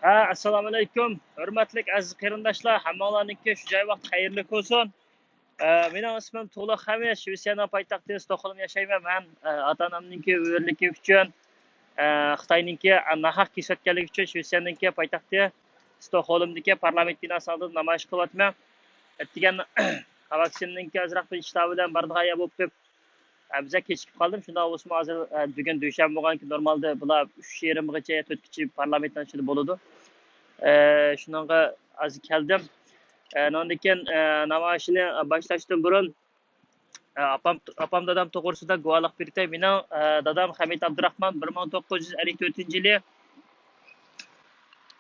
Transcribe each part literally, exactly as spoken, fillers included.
ھە، ئەسسالامۇئەلەيكۇم. ھۆرمەتلىك ئەزىز قېرىنداشلار، ھەممىڭلارنىڭكى شۇ جاي ۋاقتى خەيرلىك بولسۇن. ئە، مېنىڭ ئىسمىم تۇغلۇق خەمىش، شىۋېتسىيەنىڭ پايتەختى ستوكھولم ياشايمەن. مەن، ئە، ئاتا-ئانامنىڭكى ئۆرلۈكى ئۈچۈن، ئە، خىتاينىڭكى، ئە، ناھەق كېسىۋەتكەنلىكى ئۈچۈن شىۋېتسىيەنىڭكى پايتەختى ستوكھولمدىكى پارلامېنت بىناسى ئالدىدا نامايىش قىلىۋاتىمەن. ئەتىگەن ۋاكسىنىنىڭكى ئازراق بىر ئىشلار بىلەن بارىدىغان يەر بولۇپ قېلىپ، ئە، بىزە كېچىكىپ قالدىم. شۇنداق بولسىمۇ ھازىر، ئە، بۈگۈن دۈشەنبە بولغانكى نورمالدا بۇلار ئۈچ يېرىمغىچە، تۆتكىچە پارلامېنتنىڭ ئىچىدە بولىدۇ. ئە، شۇنىڭغا ھازىر كەلدىم. ئە، ئۇنىڭدىن كېيىن، ئە، نامايىشنى باشلاشتىن بۇرۇن، ئە، ئاپام، ئاپام دادام توغرىسىدا گۇۋاھلىق بېرىتەي. مېنىڭ، ئە، دادام خەمىت ئابدۇراخمان، بىر مىڭ توققۇز يۈز ئەللىك تۆتىنچى يىلى،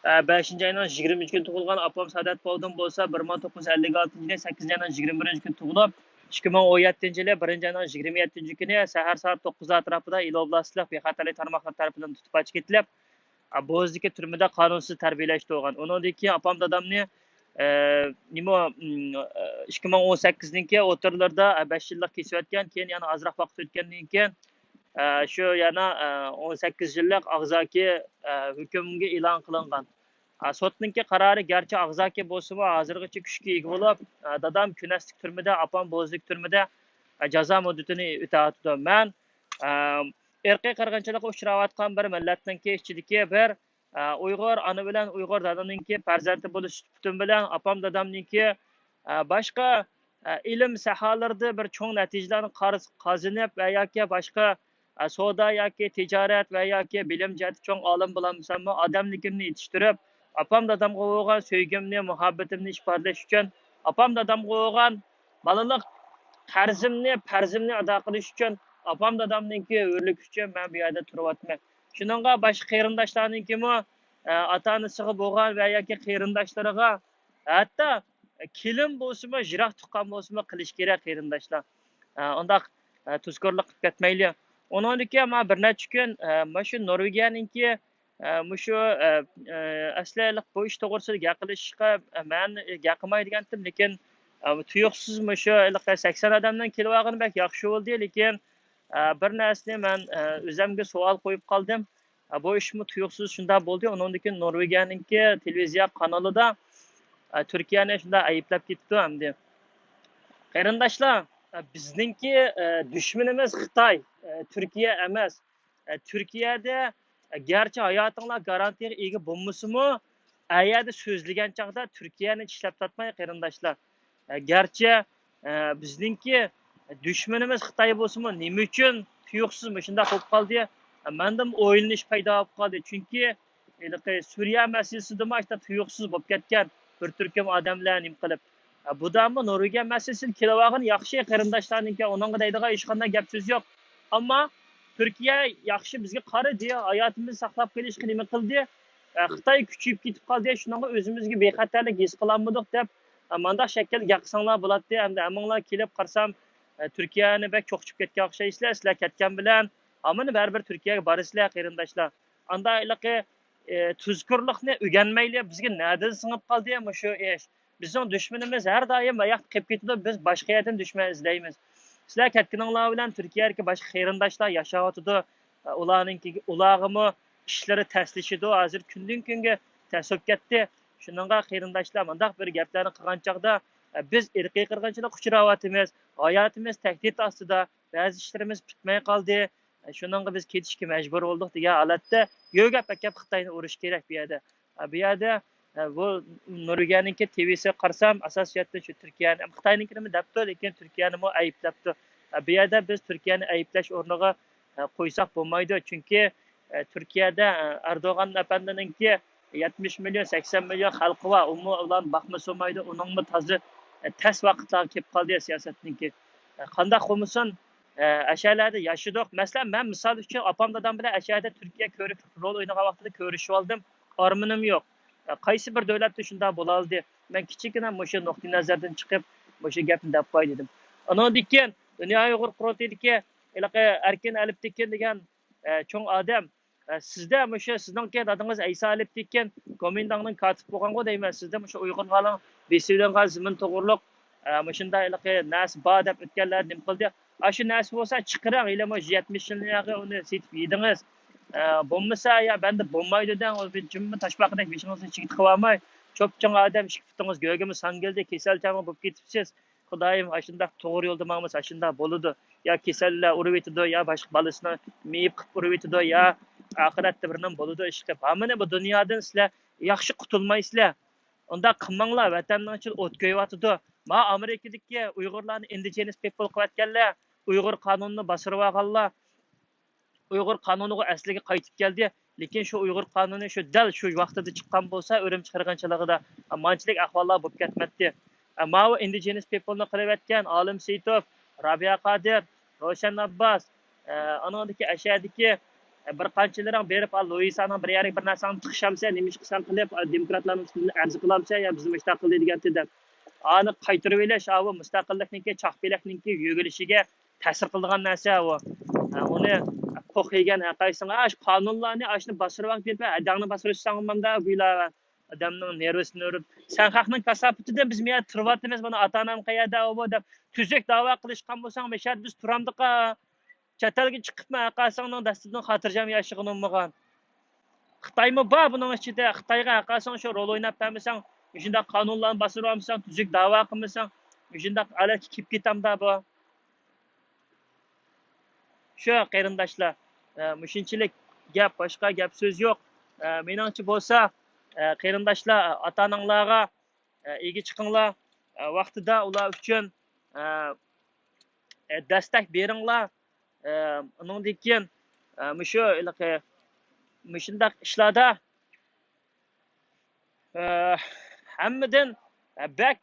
ئە، بەشىنچى ئاينىڭ يىگىرمە ئۈچ كۈنى تۇغۇلغان. ئاپام سادات بولدۇم بولسا، بىر مىڭ توققۇز يۈز ئەللىك ئالتىنچى يىلى سەككىزىنچى ئاينىڭ يىگىرمە بىرىنچى كۈنى تۇغۇلۇپ، ئىككى مىڭ ئون يەتتىنچى يىلى بىرىنچى ئاينىڭ يىگىرمە يەتتىنچى كۈنى سەھەر سائەت توققۇز ئەتراپىدا ئىلى ئوبلاستلىق بىخەتەرلىك تارماقلىرى تەرىپىدىن تۇتۇپ ئاچىقىتىلىپ، ئە، بوزدىكى تۈرمىدە قانۇنسىز تەربىيەلەشتۈرگەن. ئۇنىڭدىن كېيىن ئاپام دادامنى، ئە، نېمە، ئىم، ئە، ئىككى مىڭ ئون سەككىزنىڭكى ئوتتۇرىلىرىدا، ئە، بەش يىللىق كېسىۋەتكەن. كېيىن يەنە ئازراق ۋاقىت ئۆتكەندىن كېيىن، ئە، شۇ يەنە، ئە، ئون سەككىز يىللىق ئاغزاكى، ئە، ھۆكۈمگە ئېلان قىلىنغان. ئە، سوتنىڭكى قارارى گەرچە ئاغزاكى بولسىمۇ، ھازىرغىچە كۈچكە ئىگە بولۇپ، ئە، دادام كۈنەستلىك تۈرمىدە، ئاپام بوزدىكى تۈرمىدە، ئە، جازا مۇددىتىنى ئۆتەۋاتىدۇ. مەن، ئە، ئىرقىي قىرغىنچىلىققا ئۇچراۋاتقان بىر مىللەتنىڭكى ئىچىدىكى بىر، ئە، ئۇيغۇر ئانا بىلەن ئۇيغۇر دادىنىڭكى پەرزەنتى بولۇش سۈپىتىم بىلەن ئاپام دادامنىڭكى، ئە، باشقا، ئە، ئىلىم ساھەلىرىدە بىر چوڭ نەتىجىلەرنى قارز-، قازىنىپ ۋە ياكى باشقا، ئە، سودا ياكى تىجارەت ۋە ياكى بىلىم جەھەتتە چوڭ ئالىم بولالمىساممۇ، ئادەملىكىمنى يېتىشتۈرۈپ، ئاپام دادامغا بولغان سۆيگۈمنى، مۇھەببىتىمنى ئىپادىلەش ئۈچۈن، ئاپام دادامغا بولغان بالىلىق قەرزىمنى، پەرزىمنى ئادا قىلىش ئۈچۈن، ئاپام دادامنىڭكى ھۆرلۈكى ئۈچۈن مەن بۇ يەردە تۇرۇۋاتىمەن. شۇنىڭغا باشقا قېرىنداشلارنىڭكىمۇ، ئە، ئاتا-ئانىسىغا بولغان ۋە ياكى قېرىنداشلىرىغا، ھەتتا كېلىن بولسىمۇ، يىراق تۇغقان بولسىمۇ قىلىش كېرەك، قېرىنداشلار. ئە، ئۇنداق، ئە، تۇزكورلۇق قىلىپ كەتمەيلى. ئۇنىڭدىن كېيىن مانا بىر نەچچە كۈن، ئە، مانا شۇ نورۋېگىيەنىڭكى، ئە، مۇشۇ، ئە، ئە، ئەسلى بۇ ئىش توغرىسىدا گەپ قىلىشقا، ئە، مەن گەپ قىلماي دېگەنتىم، لېكىن، ئە، تۇيۇقسىز مۇشۇ ھېلىقى سەكسەن ئادەمنىڭ كېلىۋالغىنى بەك ياخشى بولدى، لېكىن، ئە، بىر نەرسىنى مەن، ئە، ئۆزەمگە سوئال قويۇپ قالدىم. ئە، بۇ ئىشمۇ تۇيۇقسىز شۇنداق بولدى. ئۇنىڭدىن كېيىن نورۋېگىيەنىڭكى تېلېۋىزىيە قانىلىدا، ئە، تۈركىيەنى شۇنداق ئەيىبلەپ كېتىپتۇ ئەمدى. قېرىنداشلار، ئە، بىزنىڭكى، ئە، دۈشمىنىمىز خىتاي، ئە، تۈركىيە ئەمەس. ئە، تۈركىيەدە، ئە، گەرچە ھاياتىڭلار گارانتىيەگە ئىگە بولمىسىمۇ، ئەيەردە سۆزلىگەن چاغدا تۈركىيەنى چىشلەپ تارتماي، قېرىنداشلار. ئە، گەرچە، ئە، بىزنىڭكى دۈشمىنىمىز خىتاي بولسىمۇ، نېمە ئۈچۈن تۇيۇقسىز مۇشۇنداق بولۇپ قالدى؟ ئە، مەندىمۇ ئويلىنىش پەيدا بولۇپ قالدى. چۈنكى ھېلىقى سۈرىيە مەسىلىسىدىمۇ ئاشۇنداق تۇيۇقسىز بولۇپ كەتكەن بىر تۈركۈم ئادەملەر نېمە قىلىپ. ئە، بۇدامۇ نورۋېگىيە مەسىلىسىدە كېلىۋالغىنى ياخشى، قېرىنداشلارنىڭكى، ئۇنىڭغا دەيدىغان ھېچقانداق گەپ سۆز يوق. ئەمما تۈركىيە ياخشى بىزگە قارىدى، ھاياتىمىزنى ساقلاپ قېلىشقا نېمە قىلدى؟ ئە، خىتاي كۈچىيىپ كېتىپ قالدى، شۇنىڭغا ئۆزىمىزگە بىخەتەرلىك ھېس قىلالمىدۇق دەپ، ئە، مانداق شەكىلدە گەپ قىلساڭلار بولاتتى. ئەمدى ھەممىڭلار كېلىپ قارىسام، ئە، تۈركىيەنى بەك چوقچىپ كەتكەن ئوخشايسىلەر. سىلەر كەتكەن بىلەن ھامان بەرىبىر تۈركىيەگە بارىسىلەر، قېرىنداشلار. ئاندا ھېلىقى، ئە، تۇزكورلۇقنى ئۆگەنمەيلى، بىزگە نەدىن سىڭىپ قالدى مۇشۇ ئىش؟ بىزنىڭ دۈشمىنىمىز ھەر دائىم ئاياقتا قېلىپ كېتىدۇ، بىز باشقا يەردىن دۈشمەن ئىزدەيمىز. سىلەر كەتكىنىڭلار بىلەن تۈركىيەدىكى باشقا قېرىنداشلار ياشاۋاتىدۇ. ئۇلارنىڭكى، ئۇلارغىمۇ ئىشلىرى تەسلىشىدۇ. ھازىر كۈندىن كۈنگە تەس بولۇپ كەتتى. شۇنىڭغا قېرىنداشلار مۇنداق بىر گەپلەرنى قىلغان چاغدا، بىز ئىرقىي قىرغىنچىلىققا ئۇچراۋاتىمىز، ھاياتىمىز تەھدىت ئاستىدا، بەزى ئىشلىرىمىز پۈتمەي قالدى. شۇنىڭغا بىز كېتىشكە مەجبۇر بولدۇق دېگەن ھالەتتە، يۆگەپ ئەكەپ خىتاينى ئۇرۇش كېرەك بۇ يەردە. بۇ يەردە، بۇ نورۋېگىيەنىڭكى تىۋىسىگە قارىسام، ئاساسىيەتتە شۇ تۈركىيەنى، خىتاينىڭكىنىمۇ دەپتۇ، لېكىن تۈركىيەنىمۇ ئەيىبلەپتۇ. بۇ يەردە بىز تۈركىيەنى ئەيىبلەش ئورنىغا قويساق بولمايدۇ، چۈنكى تۈركىيەدە ئەردوغان ئەپەندىنىڭكى يەتمىش مىليون، سەكسەن مىليون خەلقى بار، ئۇمۇ ئۇلارنى باقمىسا بولمايدۇ، ئۇنىڭمۇ تازا تەس ۋاقىتلارغا كېلىپ قالدى سىياسەتنىڭكى. قانداق بولمىسۇن، ئە، ئەشەلەردە ياشىدۇق. مەسىلەن، مەن مىسال ئۈچۈن ئاپام دادام بىلەن ئەشەدە تۈركىيە كۆرۈكلۈك رول ئوينىغان ۋاقتىدا كۆرۈشۈۋالدىم. ئارمىنىم يوق. ئە، قايسى بىر دۆلەتتە شۇنداق بولالىدى؟ مەن كىچىككىنە مۇشۇ نۇقتىئى نەزەردىن چىقىپ، مۇشۇ گەپنى دەپ قوياي دېدىم. ئۇنىڭدىن كېيىن دۇنيا ئۇيغۇر قۇرۇلتىيىدىكى ھېلىقى ئەركىن ئەلىپتېكىن دېگەن، ئە، چوڭ ئادەم، ئە، سىزدە مۇشۇ سىزنىڭكى دادىڭىز ئەيسا ئەلىپتېكىن گومىنداڭنىڭ كاتىپى بولغانغۇ دەيمەن. سىزدە مۇشۇ ئۇيغۇرلارنىڭ بېسىۋېلىنغان زېمىن توغرۇلۇق، ئە، مۇشۇنداق ھېلىقى نەرسە بار دەپ ئۆتكەنلەر نېمە قىلدى؟ ئاشۇ نەرسە بولسا چىقىرىڭ، ھېلى مۇشۇ يەتمىش يىلنى ياقى ئۇنى سېتىپ يېدىڭىز. ئە، بولمىسا يا بەندە بولمايدۇ دەڭ، ئۇ بىر جىمما تاشپاقىدەك بېشىڭىزنى چىگىتىپ قويالماي، چوپچوڭ ئادەم، ئىككى پۇتىڭىز گۆگىمۇ ساڭگىلدى، كېسەلچانمۇ بولۇپ كېتىپسىز. خۇدايىم، ئاشۇنداق توغرا يولدا ماڭمىسا، ئاشۇنداق بولىدۇ. يا كېسەللەر ئۇرۇۋېتىدۇ، يا باشقا بالىسىنى مېيىپ قىلىپ ئۇرۇۋېتىدۇ، يا ئاخىرەتتە بىر نېمە بولىدۇ، ئىشقىلىپ. ھامىنى بۇ دۇنيادىن سىلەر ياخشى قۇتۇلمايسىلەر. ئۇنداق قىلماڭلار، ۋەتەننىڭ ئىچىدە ئوت كۆيۈۋاتىدۇ. ما ئامېرىكىدىكى ئۇيغۇرلارنى ئىندىجېنىس پېپىل قىلىۋەتكەنلەر، ئۇيغۇر قانۇنىنى باسدۇرۇۋالغانلار، ئۇيغۇر قانۇنىغا ئەسلىگە قايتىپ كەلدى. لېكىن شۇ ئۇيغۇر قانۇنى شۇ دەل شۇ ۋاقتىدا چىققان بولسا، ئۈرۈمچى قىرغىنچىلىقىدا مانچىلىك ئەھۋاللار بولۇپ كەتمەتتى. ماۋۇ ئىندىجېنىس پېپىلنى قىلىۋەتكەن ئالىم سېيىتوف، رابىيە قادىر، روشەن ئابباس، ئانىڭدىكى ئەشەدىكى بىر قانچىلىرىڭ بېرىپ، لۇئىسانىڭ بىر يەرگە بىر نەرسەڭنى تىقىشامسەن، نېمە ئىش قىلساڭ قىلىپ، دېموكراتلارنىڭ ئۈستىدىن ئەرز قىلامسەن، يا بىزنى مۇشۇنداق قىلدى دېگەنتى دەپ. ئانى قايتۇرۇۋېلىش، ئاۋۇ مۇستەقىللىقنىڭكى، چاق پېلەكنىڭكى يۆگىلىشىگە تەسىر قىلىدىغان نەرسە ئۇ. ھە، ئۇنى پوق يېگەن ھەرقايسىڭ، ئاش قانۇنلارنى، ئاشۇنى باسدۇرۇپ ئېلىپ كېلىپ، ھەدەڭنى باسدۇرۇشساڭ ماندا گۇيلا ئادەمنىڭ نېرۋىسىنى ئۇرۇپ، سەن خەقنىڭ كاساپىتىدىن بىز مۇيەردە تۇرۇۋاتىمىز، مانا ئاتا-ئانام قەيەردە ئۇ بۇ دەپ تۈزۈك داۋا قىلىشقان بولساڭ، مەشەدە بىز تۇرامدىقا؟ چەت ئەلگە چىقىپمۇ ھەرقايسىڭنىڭ دەستىدىن خاتىرجەم ياشىغىن ئۇنىمىغان. خىتايمۇ بار بۇنىڭ ئىچىدە. خىتايغا ھەرقايسىڭ شۇ رول ئويناپ بەرمىسەڭ، مۇشۇنداق قانۇنلارنى باسدۇرۇۋالمىساڭ، تۈزۈك داۋا قىلمىساڭ، مۇشۇنداق ھالەتكە كېلىپ كېتەمدا بۇ. شۇ قېرىنداشلار، ئە، مۇشۇنچىلىك گەپ، باشقا گەپ سۆز يوق. ئە، مېنىڭچە بولسا، ئە، قېرىنداشلار، ئاتا-ئاناڭلارغا، ئە، ئىگە چىقىڭلار. ئە، ۋاقتىدا ئۇلار ئۈچۈن، ئە، ئە، دەستەك بېرىڭلار. ئە، ئۇنىڭدىن كېيىن، ئە، مۇشۇ ھېلىقى مۇشۇنداق ئىشلاردا، ئە، ھەممىدىن، ئە، بەك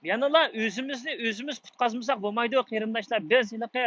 يەنىلا ئۆزىمىزنى ئۆزىمىز قۇتقازمىساق بولمايدۇ، قېرىنداشلار. بىز ھېلىقى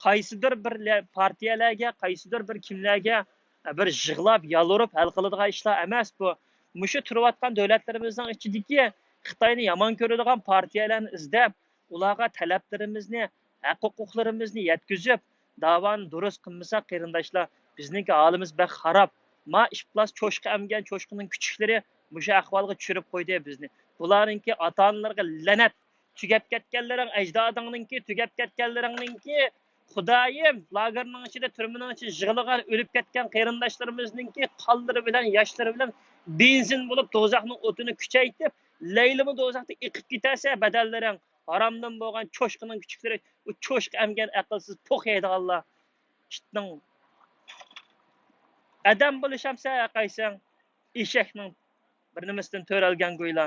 قايسىدۇر بىر لە-، پارتىيەلەرگە، قايسىدۇر بىر كىملەرگە، ئە، بىر يىغلاپ، يالۋۇرۇپ ھەل قىلىدىغان ئىشلار ئەمەس بۇ. مۇشۇ تۇرۇۋاتقان دۆلەتلىرىمىزنىڭ ئىچىدىكى خىتاينى يامان كۆرىدىغان پارتىيەلەرنى ئىزدەپ، ئۇلارغا تەلەپلىرىمىزنى، ھەق-ھوقۇقلىرىمىزنى يەتكۈزۈپ، داۋانى دۇرۇس قىلمىساق، قېرىنداشلار، بىزنىڭكى ھالىمىز بەك خاراب. ما ئىپلاس چوشقا ئەمگەن چوشقىنىڭ كۈچۈكلىرى مۇشۇ ئەھۋالغا چۈشۈرۈپ قويدى بىزنى. بۇلارنىڭكى ئاتا-ئانىلىرىغا لەنەت. تۈگەپ كەتكەنلىرىڭ، ئەجدادىڭنىڭكى، تۈگەپ كەتكەنلىرىڭنىڭكى، خۇدايىم، لاگېرنىڭ ئىچىدە، تۈرمىنىڭ ئىچىدە يىغلىغان، ئۆلۈپ كەتكەن قېرىنداشلىرىمىزنىڭكى قانلىرى بىلەن، ياشلىرى بىلەن بېنزىن بولۇپ، دوزاخنىڭ ئوتىنى كۈچەيتىپ، لەيلىمۇ دوزاختا ئېقىپ كېتەرسە بەدەللىرىڭ. ھارامدىن بولغان چوشقىنىڭ كۈچۈكلىرى، ئۇ چوشقا ئەمگەن ئەقىلسىز پوق يەيدىغانلار. ئىتنىڭ ئادەم بولۇشامسەن ھەرقايسىڭ، ئېشەكنىڭ بىر نېمىسىدىن تۆرەلگەن گويلا.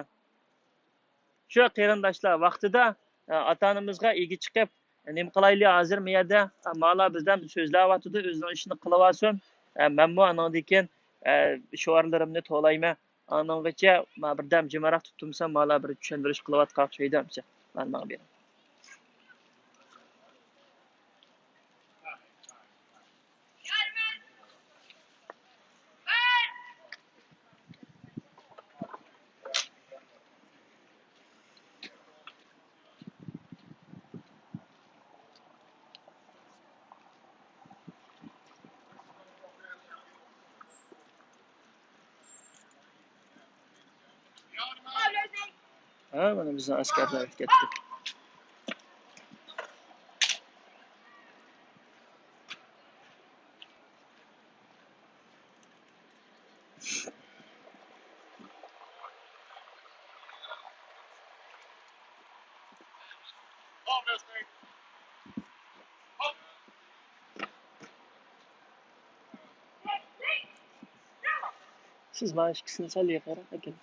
شۇ قېرىنداشلار ۋاقتىدا، ئە، ئاتا-ئانىمىزغا ئىگە چىقىپ، نېمە قىلايلى ھازىر مۇ يەردە؟ ئە، مالا بىزدە سۆزلەۋاتىدۇ، ئۆزىنىڭ ئىشىنى قىلىۋالسۇن. ئە، مەنمۇ ئانىڭدىن كېيىن، ئە، شوئارلىرىمنى توۋلايمەن. ئانىڭغىچە ما بىردەم جىمراق تۇتۇمسەن، مالا بىر چۈشەندۈرۈش قىلىۋاتقاق شۇيدا، مانا ماڭا بېرىڭ. ھە، مانا بىزنىڭ ئەسكەرلەر كەتتى. سىز مانا ئىككىسىنى سەل يېقىنراق ئەكېلىڭ.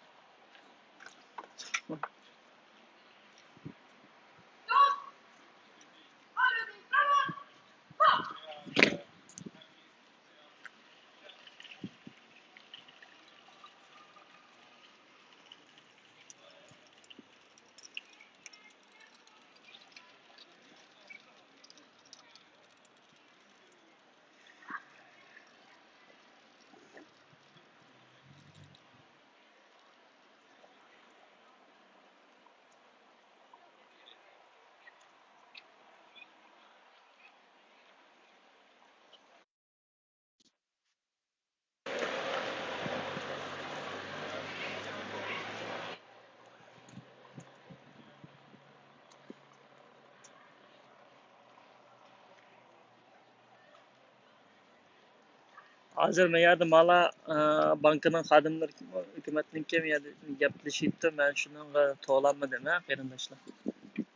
ھازىر مەن يەردە مالا، ئە، بانكىنىڭ خادىملىرى، ھۆكۈمەتنىڭكى يەردە گەپلىشىۋېتىپتۇ. مەن شۇنىڭغا توۋلاندىم، ھە، قېرىنداشلار.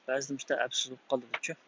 بەزىدە مۇشۇنداق ئەپسىز بولۇپ قالىدۇچۇ.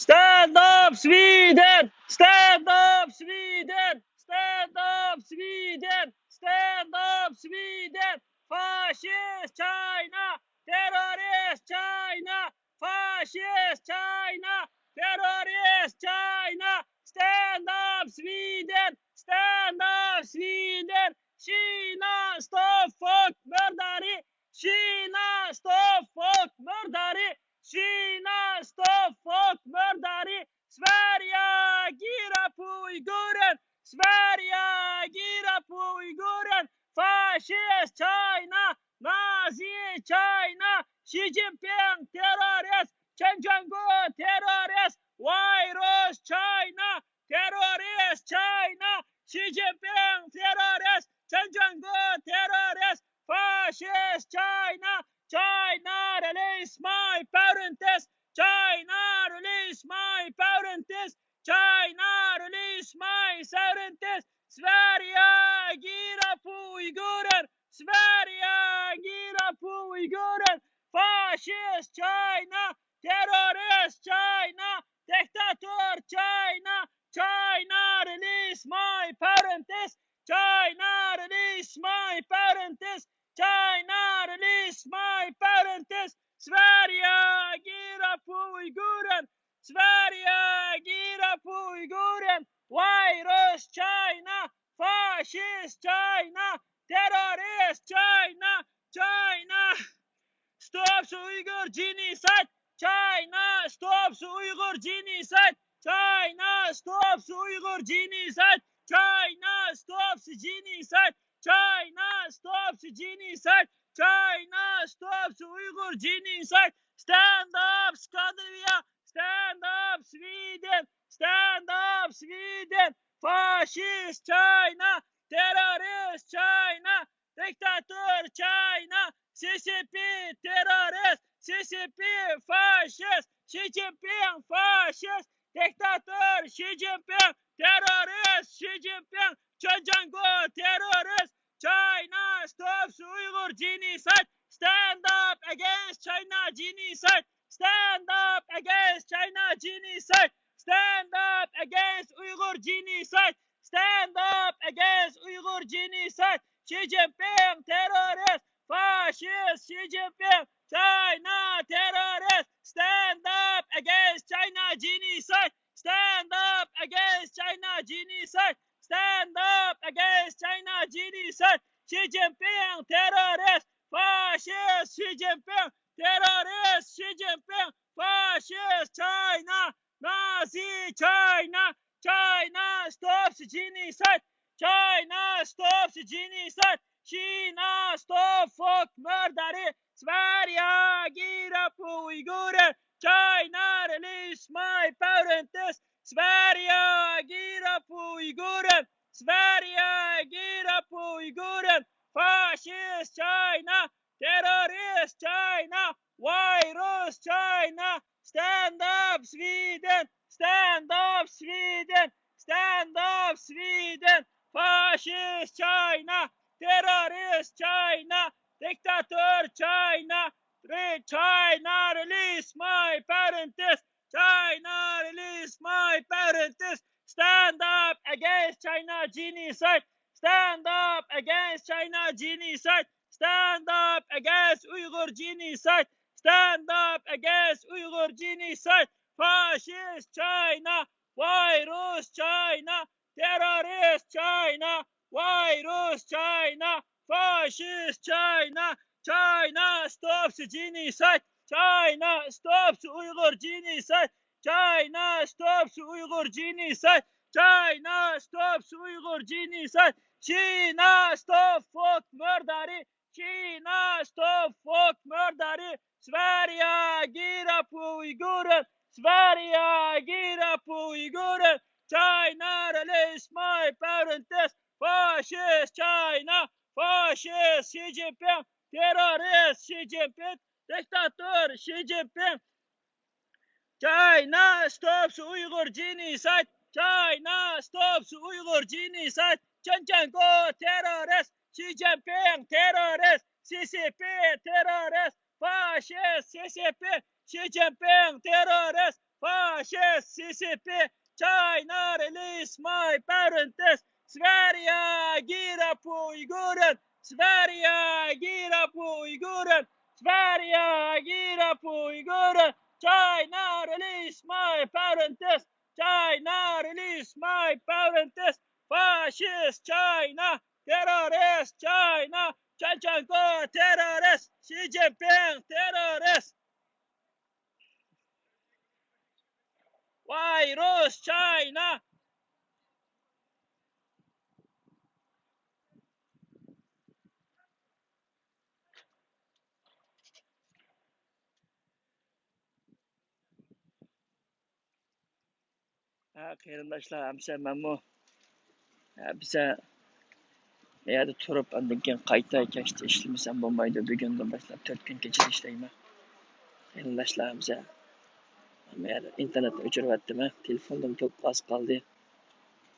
Stand up Sweden! Stand up Sweden! Stand up Sweden! Stand up Sweden! Fascist China! Terrorist China! Fascist China! Terrorist China! Stand up Sweden! Stand up Sweden! China stop folk murder! China stop folk murder! China stop folk murder! Sverige, ger upp Uiguren! Sverige, ger upp Uiguren! Fascist China! Nazi China! Xi Jinping terrorist! Chen Quangu terrorist! Virus China! Terrorist China! Xi Jinping terrorist! Chen Quangu terrorist! Fascist China! China release my parents! China release my parents! China release my parents! Sverige, ger upp Uiguren! Sverige, ger upp Uiguren! Fascist China! Terrorist China! Dictator China! China release my parents! China release my parents! China release my parents! Sverige, ger upp Uiguren! Sverige, ger upp Uiguren! Virus China! Fascist China! Terrorist China! China stops Uyghur genocide! China stops Uyghur genocide! China stops Uyghur genocide! China stops genocide! China stops genocide! China stops Uyghur genocide! Stand up Scandinavia! Stand up Sweden! Stand up Sweden! Fascist China! Terrorist China! Diktator China, C C P terrorist, C C P fascist, Xi Jinping fascist, diktator Xi Jinping terrorist, Xi Jinping Chen Quangu terrorist, China stops Uyghur genocide, stand up against China genocide, stand up against China genocide, stand genocide. Stand up against Uyghur genocide. Xi Jinping terrorist, fascist. Xi Jinping, China terrorist. Stand up against China genocide. Stand up against China genocide. Stand up against China genocide. Xi Jinping terrorist, fascist. Xi Jinping terrorist. Xi Jinping, fascist. China, Nazi China. China stops genocide. China stops genocide. China stop folk murder. Sverige ger upp Uiguren. China release my parents. Sverige ger upp Uiguren. Sverige ger upp Uiguren. Fascist China. Terrorist China, virus China, stand up Sweden, stand up Sweden, stand up Sweden, fascist China, terrorist China, dictator China, re- China release my parents, China release my parents, stand up against China genocide, stand up against China genocide, stand up against Uyghur genocide. Stand up against Uyghur genocide. Fascist China. Virus China. Terrorist China. Virus China. Fascist China. China stops genocide. China stops Uyghur genocide. China stops Uyghur genocide. China stops Uyghur genocide. China stop folk murder. China stop folk murder. Sverige ger upp Uiguren. Sverige ger upp Uiguren. China release my parents. Fascist China. Fascist Xi Jinping. Terrorist Xi Jinping. Dictator Xi Jinping. China stops Uyghur genocide. China stops Uyghur genocide. Chen Chang-kuo terrorist. Xi Jinping terrorist. C C P terrorist. Fascist C C P. Xi Jinping terrorist. Fascist C C P. China release my parents. Sverige ger upp Uiguren. Sverige ger upp Uiguren. Sverige ger upp Uiguren. China release my parents. China release my parents. Fascist China. Terrorist China. Chen Chang-kuo terrorist. Xi Jinping terrorist. Virus China. ھە، قېرىنداشلار، ئەمسە مەنمۇ، ھە، بىزە بۇ يەردە تۇرۇپ، ئاندىن كېيىن قايتا كەچتە ئىشلىمىسەم بولمايدۇ. بۈگۈندىن باشلاپ تۆت كۈن كېچىدە ئىشلەيمەن. قېرىنداشلار، بىزە بۇ يەردە ئىنتېرنېتنى ئۆچۈرۈۋەتتىم، ھە. تېلېفوندىن توك ئاز قالدى.